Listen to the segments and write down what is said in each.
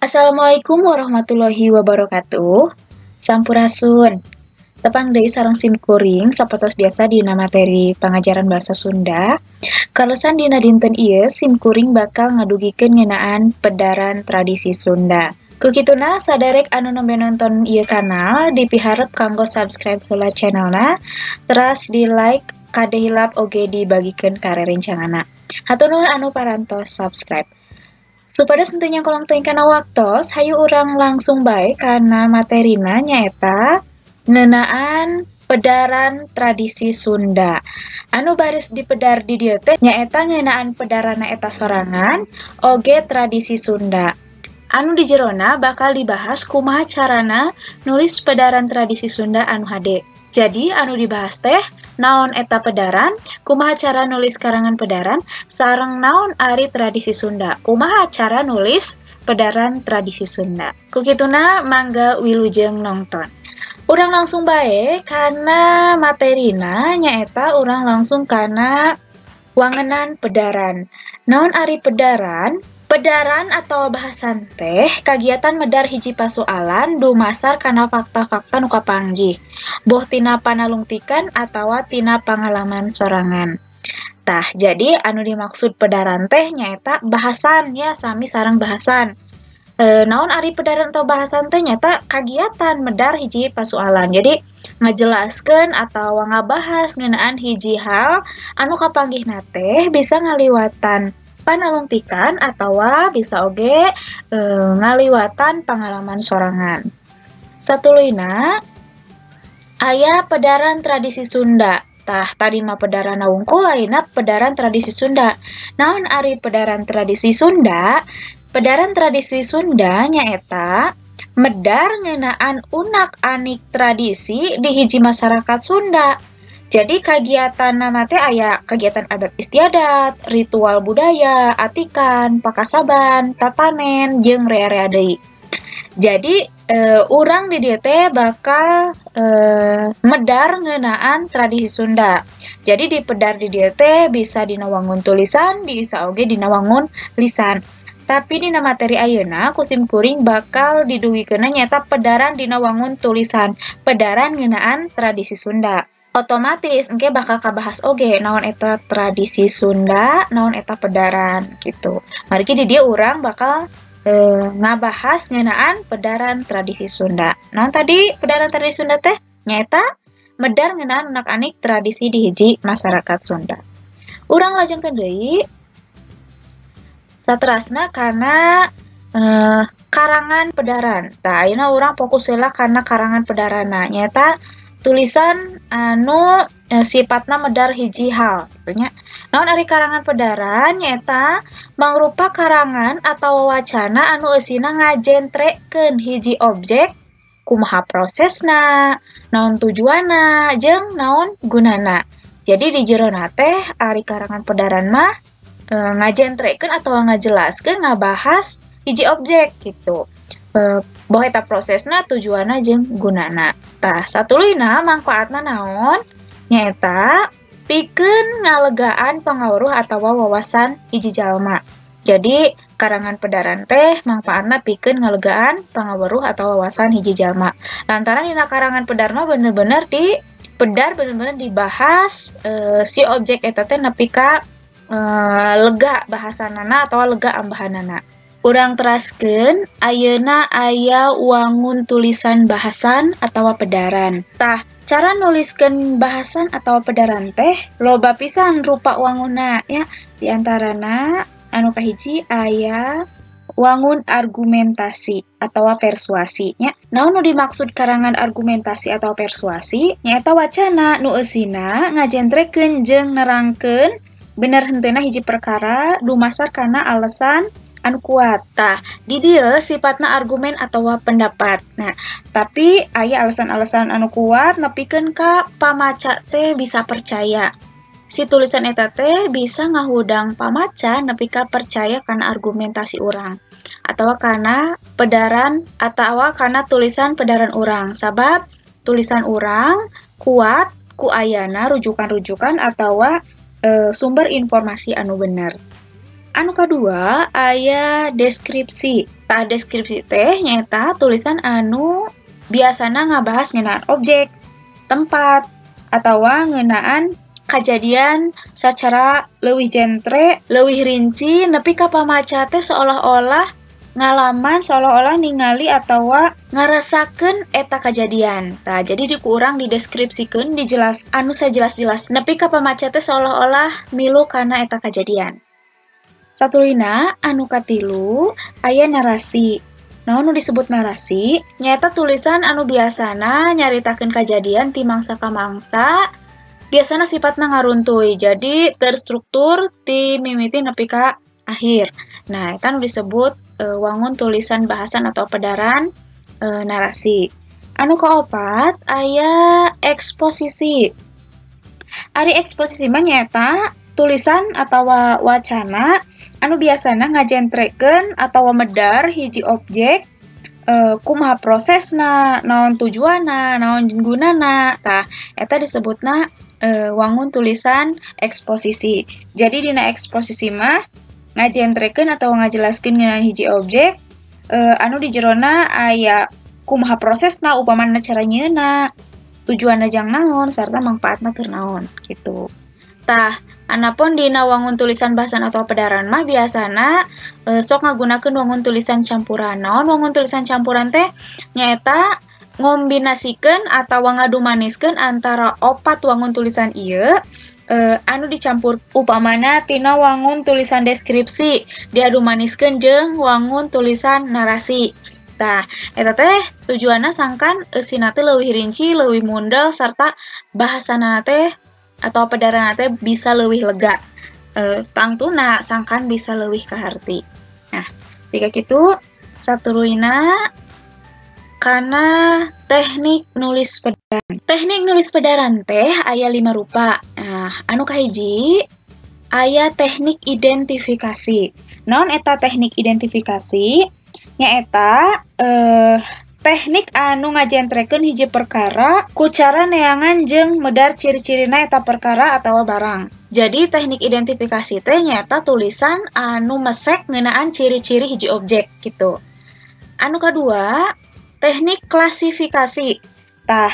Assalamualaikum warahmatullahi wabarakatuh. Sampurasun. Tepang deui sareng sim kuring sapertos biasa dina materi pangajaran bahasa Sunda. Kaleresan dina dinten ieu sim kuring bakal ngadugikeun ngeunaan pedaran tradisi Sunda. Ku kituna saderek anu nembe nonton ieu kanal dipiharep kanggo subscribe heula channelna, teras di like, kade hilap oge dibagikeun ka rerencanganna. Hatur nuhun anu parantos subscribe. Supados henteu nyangkolong teuing kana waktos, hayu urang langsung bae kana materina nyaeta ngeunaan pedaran tradisi Sunda. Anu baris dipedar di dieu teh nyaeta ngeunaan pedaranna eta sorangan oge tradisi Sunda. Anu di jerona bakal dibahas kumaha carana nulis pedaran tradisi Sunda anu hade. Jadi anu dibahas teh naon eta pedaran, kumaha cara nulis karangan pedaran, sareng naon ari tradisi Sunda, kumaha cara nulis pedaran tradisi Sunda. Ku kituna mangga wilujeng nongton. Urang langsung bae kana materina nyaeta urang langsung kana wangenan pedaran. Naon ari pedaran? Pedaran atau bahasan teh kagiatan medar hiji pasoalan dumasar kana fakta-fakta nu kapanggih, boh tina panalungtikan atawa tina pangalaman sorangan. Tah, jadi anu dimaksud pedaran teh nyaeta bahasan ya, sami sareng bahasan. Naon ari pedaran atau bahasan teh nyaeta kagiatan medar hiji pasoalan. Jadi ngajelaskeun atawa ngabahas ngeunaan hiji hal anu kapanggihna teh bisa ngaliwatan panalungtikan atawa bisa oge ngaliwatan pangalaman sorangan. Satuluyna aya pedaran tradisi Sunda. Tah, tadi mah pedaran wungkul, ayeuna pedaran tradisi Sunda. Naon ari pedaran tradisi Sunda? Pedaran tradisi Sunda nyaeta medar ngeunaan unak-anik tradisi di hiji masyarakat Sunda. Jadi kagiatanna teh aya kegiatan adat istiadat, ritual budaya, atikan, pakasaban, tatanen, jeung rea-rea deui. Jadi urang di dieu teh bakal medar ngeunaan tradisi Sunda. Jadi di pedar di dieu teh bisa dina wangun tulisan, bisa oge dina wangun lisan. Tapi dina materi ayeuna ku sim kuring bakal didugikeunna nyaeta pedaran dina wangun tulisan, pedaran ngeunaan tradisi Sunda. Otomatis engke bakal kabahas oge naon eta tradisi Sunda, naon eta pedaran gitu. Margi di dieu urang bakal ngabahas ngeunaan pedaran tradisi Sunda. Naon tadi pedaran tradisi Sunda teh? Nyaeta medar ngeunaan unak-anik tradisi di hiji masyarakat Sunda. Urang lajengkeun deui saterasna kana karangan pedaran. Tah, ayeuna urang fokus heula kana karangan pedaranna, nyaeta tulisan anu sifatna medar hiji hal gitu nya. Naon ari karangan pedaran nyaeta mangrupa karangan atawa wacana anu eusina ngajentrekeun hiji objek, kumaha prosesna, naon tujuanna, jeung naon gunana. Jadi di jerona teh ari karangan pedaran mah ngajentrekeun atawa ngajelaskeun, ngabahas hiji objek gitu. Boh eta prosesna, tujuanna jeung gunana. Tah, satuluyna mangfaatna naon? Nyaeta pikeun ngalegaan pangaweruh atawa wawasan hiji jalma. Jadi karangan pedaran teh mangfaatna pikeun ngalegaan pangaweruh atau wawasan hiji jalma. Lantaran dina karangan pedar mah bener-bener di pedar, bener-bener dibahas si objek eta teh nepi ka lega bahasanana atau lega ambahanana. Urang teraskeun ayeuna aya wangun tulisan bahasan atawa pedaran. Tah, cara nuliskeun bahasan atawa pedaran teh loba pisan rupa wangunna ya. Di antarana anu kahiji aya wangun argumentasi atawa persuasi nya. Naon nu dimaksud karangan argumentasi atau persuasi? Nyaeta wacana nu eusina ngajentrekeun jeung nerangkeun bener henteuna hiji perkara dumasar kana alasan anu kuat. Tah, di dieu sifatna argumen atawa pendapat. Nah, tapi aya alasan-alasan anu kuat nepikeun ka pamaca teh bisa percaya. Si tulisan eta teh bisa ngahudang pamaca nepi ka percaya kana argumentasi urang atawa kana pedaran atawa kana tulisan pedaran urang. Sabab tulisan urang kuat ku ayana rujukan-rujukan atawa sumber informasi anu bener. Anu kadua aya deskripsi. Tah deskripsi teh nyaeta tulisan anu biasana ngabahas ngeunaan objek, tempat, atawa ngeunaan kajadian secara leuwih jentre, leuwih rinci nepi ka pamaca teh seolah-olah ngalaman, seolah-olah ningali atawa ngarasakeun eta kajadian. Tah, jadi di ku urang dideskripsikeun, dijelas anu sajelas-jelas nepi ka pamaca teh seolah-olah milu kana eta kajadian. Satuluyna anu katilu aya narasi. Naon nu disebut narasi? Nyaeta tulisan anu biasana nyaritakeun kajadian ti mangsa ka mangsa. Biasana sifatna ngaruntuy, jadi terstruktur ti mimiti nepi ka akhir. Nah, eta nu disebut wangun tulisan bahasan atau pedaran narasi. Anu kaopat aya eksposisi. Ari eksposisi mah nyaeta tulisan atawa wacana anu biasana ngajentrekeun atawa medar hiji objek, kumaha prosesna, naon tujuanna, naon gunana. Tah, eta disebutna wangun tulisan eksposisi. Jadi dina eksposisi mah ngajentrekeun atau ngajelaskeun ngeunaan hiji objek, anu di jerona aya kumaha prosesna, upamana cara nyieunna, tujuanna jang naon, sarta mangfaatna keur naon gitu. Tah, anapun dina wangun tulisan bahasan atau pedaran mah biasana sok ngagunakeun wangun tulisan campuran. Naon wangun tulisan campuran teh nyaeta ngombinasikeun atawa ngadumaniskeun antara opat wangun tulisan ieu anu dicampur, upamana tina wangun tulisan deskripsi diadumaniskeun jeung wangun tulisan narasi. Tah, eta teh tujuanna sangkan eusina teh leuwih rinci, leuwih mundel sarta bahasana teh atau pedaran teh bisa leuwih lega. Tangtuna sangkan bisa leuwih kaharti. Nah, jika kitu satuluyna kana teknik nulis pedaran. Teknik nulis pedaran teh aya 5 rupa. Nah, anu kahiji aya teknik identifikasi. Naon eta teknik identifikasi? Nyaeta teknik anu ngajentrekeun hiji perkara ku cara neangan jeung medar ciri-cirina eta perkara atawa barang. Jadi teknik identifikasi teh nyaeta tulisan anu mesek ngeunaan ciri-ciri hiji objek gitu. Anu kadua, teknik klasifikasi. Tah,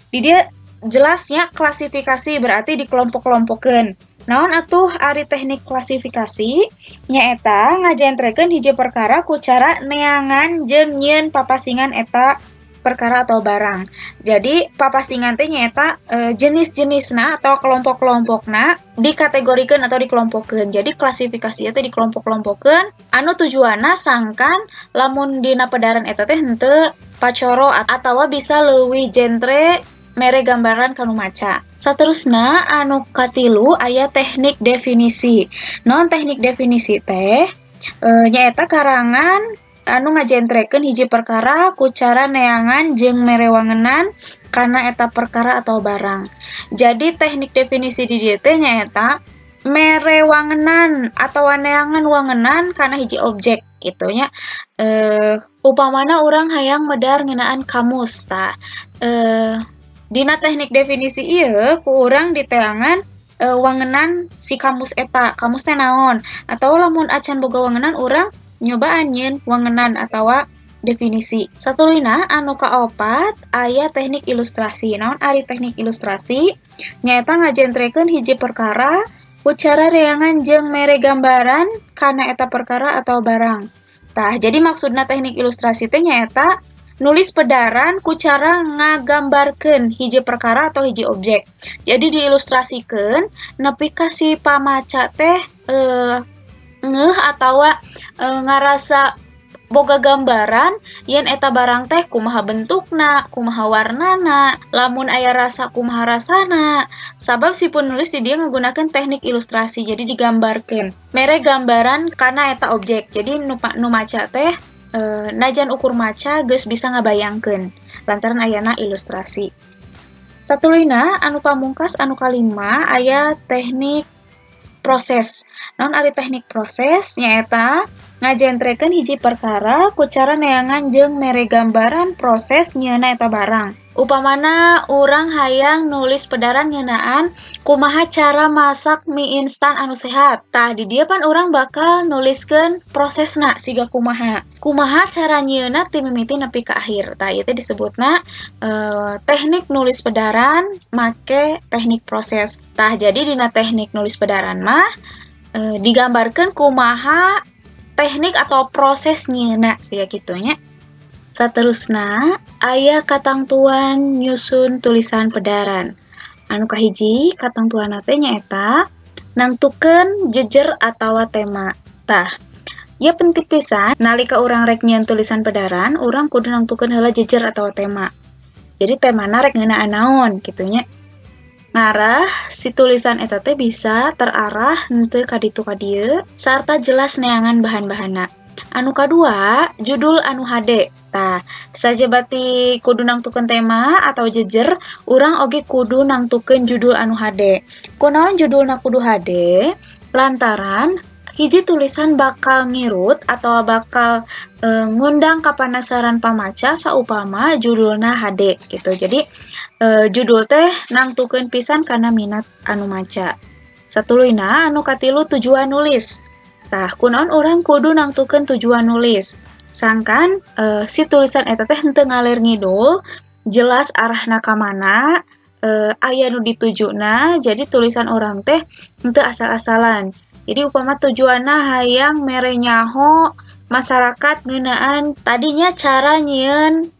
di dia jelasnya klasifikasi berarti dikelompok-kelompokeun. Naon atuh ari teknik klasifikasi? Nyaeta ngajentrekeun hiji perkara ku cara neangan jeung nyieun papasingan eta perkara atau barang. Jadi papasingan teh nyaeta jenis-jenisna atau kelompok-kelompokna dikategorikeun atau dikelompokkeun. Jadi klasifikasi teh dikelompok-kelompokeun anu tujuanna sangkan lamun dina pedaran eta teh henteu pacoro atawa bisa leuwih jentre mere gambaran kanu maca. Saterusna anu katilu aya teknik definisi. Non teknik definisi teh nyaeta karangan anu ngajentrekeun hiji perkara ku cara neangan jeung mere wangenan kana eta perkara atau barang. Jadi teknik definisi di dieu teh nyaeta mere wangenan atawa neangan wangenan kana hiji objek gitu nya. Upamana urang hayang medar ngeunaan kamus tah. Dina teknik definisi ieu ku urang diteangan wangenan si kamus eta, kamus teh naon, atau lamun acan boga wangenan urang nyobaan nyieun wangenan atawa definisi. Satuluyna anu kaopat aya teknik ilustrasi. Naon ari teknik ilustrasi? Nyaeta ngajentrekeun hiji perkara ku cara reangan jeung mere gambaran kana eta perkara atau barang. Tah, jadi maksudna teknik ilustrasi teh nyaeta nulis pedaran ku cara ngagambarkeun hiji perkara atau hiji objek. Jadi diilustrasikeun nepi ka si pamaca teh ngeuh atawa ngarasa boga gambaran yen eta barang teh kumaha bentukna, kumaha warnana, lamun aya rasa kumaha rasana. Sabab si penulis di dia menggunakan teknik ilustrasi, jadi digambarkeun. Mere gambaran kana eta objek. Jadi nu maca teh najan ukur maca geus bisa ngabayangkeun lantaran ayana ilustrasi. Satuluyna anu pamungkas anu kalima aya teknik proses. Naon ari teknik proses? Nyaeta ngajentrekeun hiji perkara ku cara neangan jeung mere gambaran proses nyieunna eta barang. Upamana urang hayang nulis pedaran ngeunaan kumaha cara masak mie instan anu sehat. Tah di dieu pan urang bakal nuliskeun prosesna siga kumaha. Kumaha cara nyieunna ti mimiti nepi ka akhir. Tah ieu teh disebutna teknik nulis pedaran make teknik proses. Tah jadi dina teknik nulis pedaran mah digambarkeun kumaha teknik atau proses nyieunna siga kitu nya. Saterusna aya katangtuan nyusun tulisan pedaran. Anu kahiji katangtuanna teh nyaeta nangtukeun jejer atawa tema. Tah, ieu penting pisan nalika urang rek nyieun tulisan pedaran, urang kudu nangtukeun heula jejer atawa tema. Jadi temana rek ngeunaan naon kitu nya. Ngarah si tulisan eta teh bisa terarah henteu ka ditu ka dieu sarta jelas neangan bahan-bahanna. Anu kadua, judul anu hade. Tah, sajabati kudu nangtukeun tema atau jejer, urang oge kudu nangtukeun judul anu hade. Kunaon judulna kudu hade? Lantaran hiji tulisan bakal ngirut atau bakal ngundang kapanasaran pamaca saupama judulna hade gitu. Jadi judul teh nangtukeun pisan kana minat anu maca. Satuluyna anu katilu tujuan nulis. Tah, kunaon urang kudu nangtukeun tujuan nulis. Sangkan si tulisan eta teh henteu ngalir ngidul, jelas arahna ka mana, aya nu ditujuna, jadi tulisan urang teh henteu asal-asalan. Jadi upama tujuanna hayang mere nyaho masyarakat ngeunaan tadinya cara nyieun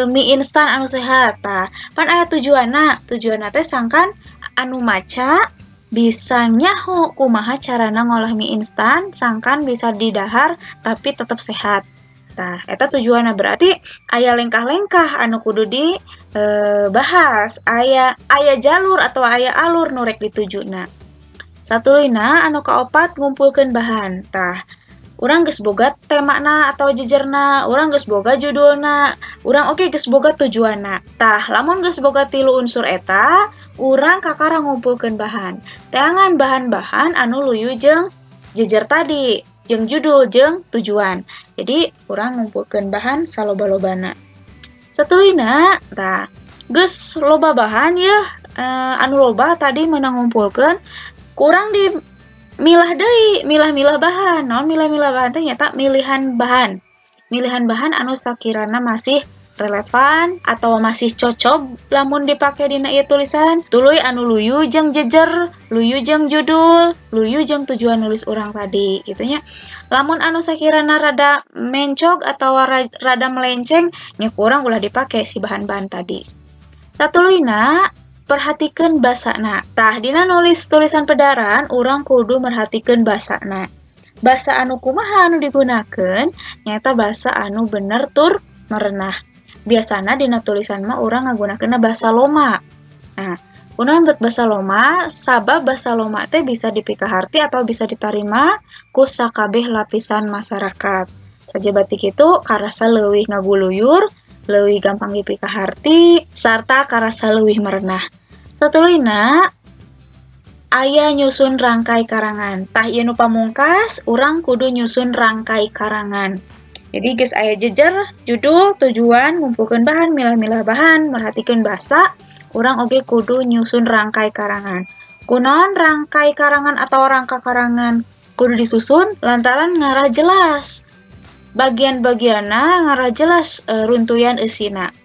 mie instan anu sehat. Tah, pan aya tujuanna, tujuanna teh sangkan anu maca bisa nyaho kumaha carana ngolah mie instan sangkan bisa didahar tapi tetap sehat. Tah, eta tujuanna berarti aya lengkah-lengkah anu kudu di bahas, aya jalur atau aya alur nu rek ditujuna. Satuluyna anu kaopat ngumpulkeun bahan. Tah, urang geus boga temana atau jejerna, urang geus boga judulna, urang oge geus boga tujuanna. Tah, lamun geus boga tilu unsur eta, urang kakara ngumpulkeun bahan. Teangan bahan-bahan anu luyu jeung jejer tadi, jeung judul jeung tujuan. Jadi urang ngumpulkeun bahan saloba-lobana. Satuluyna, tah, geus loba bahan yeuh, anu loba tadi meunang ngumpulkeun, kurang di milah deui, milah-milah bahan. Naon milah-milah bahan teh nyaeta milihan bahan. Milihan bahan anu sakirana masih relevan atau masih cocok lamun dipake dina ieu tulisan. Tuluy anu luyu jeung jejer, luyu jeung judul, luyu jeung tujuan nulis urang tadi kitu nya. Lamun anu sakirana rada mencog atau rada melenceng nya kurang ulah dipake si bahan-bahan tadi. Satuluyna perhatikeun basana. Tah, dina nulis tulisan pedaran urang kudu merhatikeun basana. Basa anu kumaha anu digunakeun nyaeta basa anu bener tur merenah. Biasana dina tulisan mah urang ngagunakeunna basa loma. Nah, kunaon bet basa loma? Sabab basa loma teh bisa dipikaharti atau bisa ditarima ku sakabeh lapisan masyarakat. Sajabati kitu karasa leuwih ngaguluyur, leuwih gampang dipikaharti, sarta karasa leuwih merenah. Satuluyna aya nyusun rangkai karangan. Tah ieu nu pamungkas, urang kudu nyusun rangkai karangan. Jadi geus aya jejer, judul, tujuan, ngumpulkeun bahan, milah-milah bahan, merhatikeun basa, urang oge kudu nyusun rangkai karangan. Kunaon rangkai karangan atau rangka karangan kudu disusun? Lantaran ngarah jelas bagian-bagianna, ngarah jelas runtuyan eusina.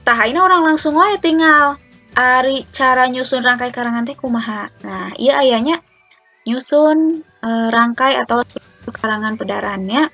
Tah ayeuna urang langsung wae tinggal ari cara nyusun rangkai karangan teh kumaha. Nah, ieu ayanya nyusun rangkai atau karangan pedarannya.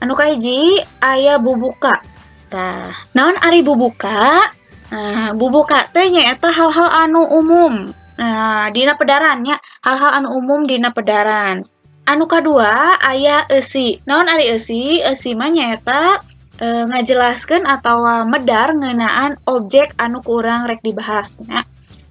Anu kahiji aya bubuka. Tah, naon ari bubuka? Nah, bubuka teh nyaeta hal-hal anu umum. Nah, dina pedarannya, hal-hal anu umum dina pedaran. Anu kadua aya eusi. Naon ari eusi? Eusi mah nyaeta ngajelaskeun atawa medar ngeunaan objek anu ku urang rek dibahas nya.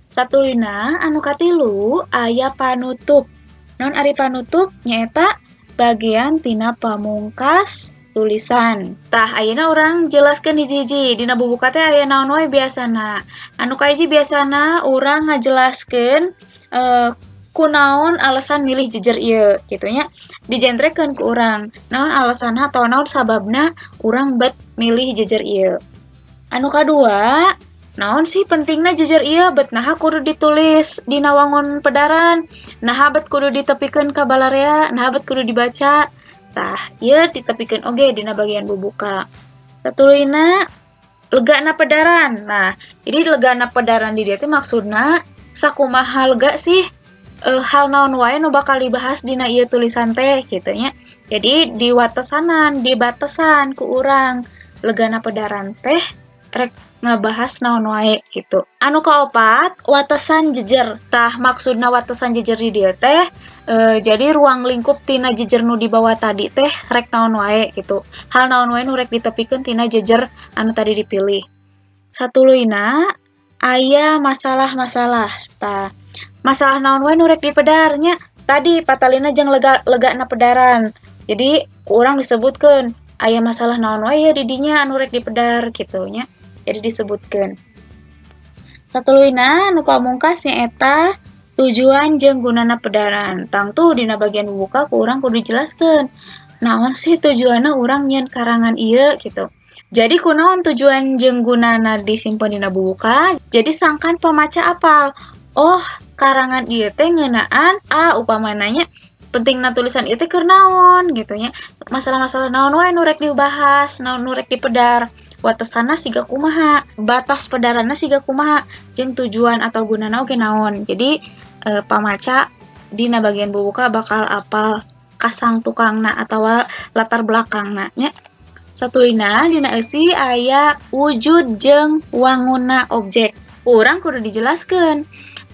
Satuluyna anu katilu aya panutup. Naon ari panutup? Nyaeta bagian tina pamungkas tulisan. Tah, ayeuna urang jelaskeun hiji-hiji. Dina bubuka teh aya naon wae biasana. Anu kahiji biasana urang ngajelaskeun kunaon alasan milih jejer ieu kitu nya. Dijentrekeun ku urang. Naon alasanna atau naon sababna urang bet milih jejer ieu. Anu kadua, naon sih pentingna jejer ieu bet naha kudu ditulis dina wangun pedaran, naha bet kudu ditepikeun ka balarea, naha bet kudu dibaca. Tah, ieu ditepikeun oge dina bagian bubuka. Satuluyna legana pedaran. Nah, jadi legana pedaran di dieu teh maksudna sakumaha lega sih hal naon wae nu bakal dibahas dina ieu tulisan teh kitu nya. Jadi diwatesanan, dibatesan ku urang legana pedaran teh rek ngebahas naon wae gitu. Anu kaopat, watesan jejer. Tah maksudna watesan jejer di dieu teh jadi ruang lingkup tina jejer nu dibawa tadi teh rek naon wae gitu. Hal naon wae nu rek ditepikeun tina jejer anu tadi dipilih. Satuluyna aya masalah-masalah. Tah masalah naon wae nu rek dipedar nya. Tadi patalina jeung legana pedaran. Jadi ku urang disebutkeun aya masalah naon wae di dinya anu rek dipedar gitu nya. Jadi disebutkeun. Satuluyna nu pamungkas nyaeta tujuan jeung gunana pedaran. Tangtu dina bagian bubuka ku urang kudu dijelaskeun. Naon sih tujuanna urang nyieun karangan ieu gitu. Jadi kunaon tujuan jeung gunana disimpen dina bubuka? Jadi sangkan pemaca apal. Oh, karangan ieu teh ngeunaan A upamananya pentingna tulisan ieu teh keur naon gitu nya. Masalah-masalah naon wae nu rek dibahas, naon nu rek dipedar. Watesanna siga kumaha, batas pedaranna siga kumaha, jeung tujuan atau gunana oge naon. Jadi pamaca dina bagian bubuka bakal apal kasang tukangna atawa latar belakangna nya. Satuluyna dina eusi aya wujud jeung wangunna objek. Urang kudu dijelaskeun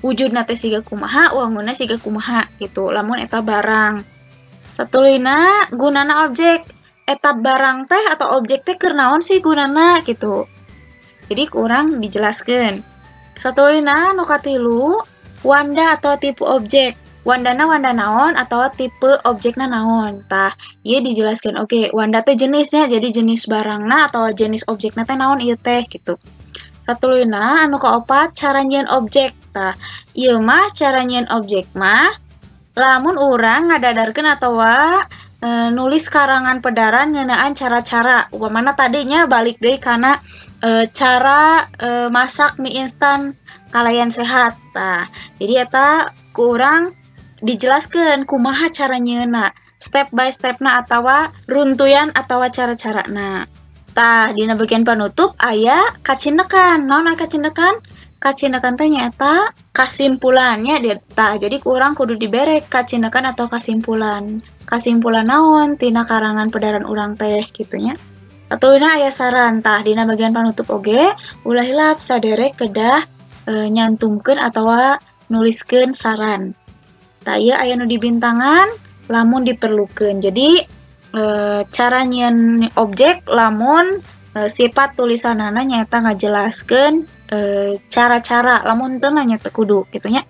wujudna teh siga kumaha, wangunna siga kumaha gitu lamun eta barang. Satuluyna gunana objek. Eta barang teh atau objek teh keur naon sih gunana gitu. Jadi kurang dijelaskeun. Satuluyna nu katilu, wanda atau tipe objek. Wandana wanda naon atau tipe objekna naon. Tah, ieu dijelaskeun oge. Wanda teh jenisnya, jadi jenis barangna atau jenis objekna teh naon ieu teh gitu. Satuluyna anu kaopat, cara nyieun objek. Tah, ieu mah cara nyieun objek mah lamun urang ngadadarkeun atawa nulis karangan pedaran ngeunaan cara-cara. Upamana tadinya balik deui kana cara masak mie instan kalayan sehat. Tah, jadi eta ku urang dijelaskeun kumaha cara nyieunna, step by stepna atawa runtuyan atawa cara-carana. Tah, dina bagian penutup aya kacinekan. Naon aya kacinekan? Kacinekan teh nyaeta kasimpulannya dia. Tah, jadi ku urang kudu dibere kacinekan atau kasimpulan. Kasimpulan naon tina karangan pedaran urang teh kitu nya. Satuluyna aya saran. Tah, dina bagian panutup oge ulah hilap saderek kedah nyantumkeun atawa nuliskeun saran. Tah, ieu aya nu dibintangan lamun diperlukeun. Jadi cara nyieun objek lamun sifat tulisanana nyaeta ngajelaskeun cara-cara lamun teu mah nya teu kudu kitu nya.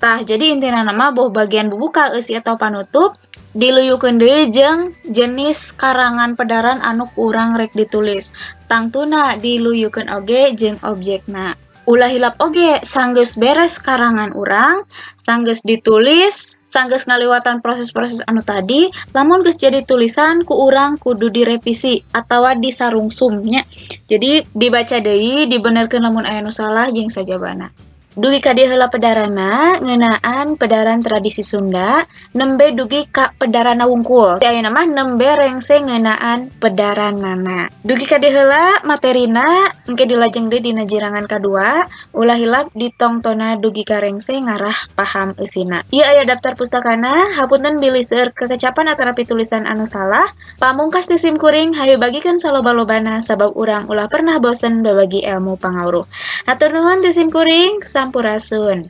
Tah, jadi intina mah boh bagian bubuka eusi atau panutup diluyukeun deui jeung jenis karangan pedaran anu kurang rek ditulis. Tangtuna diluyukeun oge jeung objekna. Ulah hilap oge sanggeus beres karangan urang, sanggeus ditulis, sanggeus ngaliwatan proses-proses anu tadi, lamun geus jadi tulisan ku urang kudu direvisi atawa disarungsum nya. Jadi dibaca deui, dibenerkeun lamun aya nu salah jeung sajabana. Dugi ka dieu heula pedarana ngeunaan pedaran tradisi Sunda, nembe dugi ka pedarana wungkul. Ayeuna mah nembe rengse ngeunaan pedaranana. Dugi ka dieu heula materina engke dilajeng deui dina jirangan kadua, ulah hilap ditongtona dugi ka rengse ngarah paham eusina. Ieu aya daftar pustakana, hapunten bilih seueur kekecapan atanapi tulisan anu salah. Pamungkas ti sim kuring hayu bagikeun saloba-lobana sabab urang ulah pernah bosen babagi ilmu pangawruh. Hatur nuhun ti sim kuring. Sampurasun.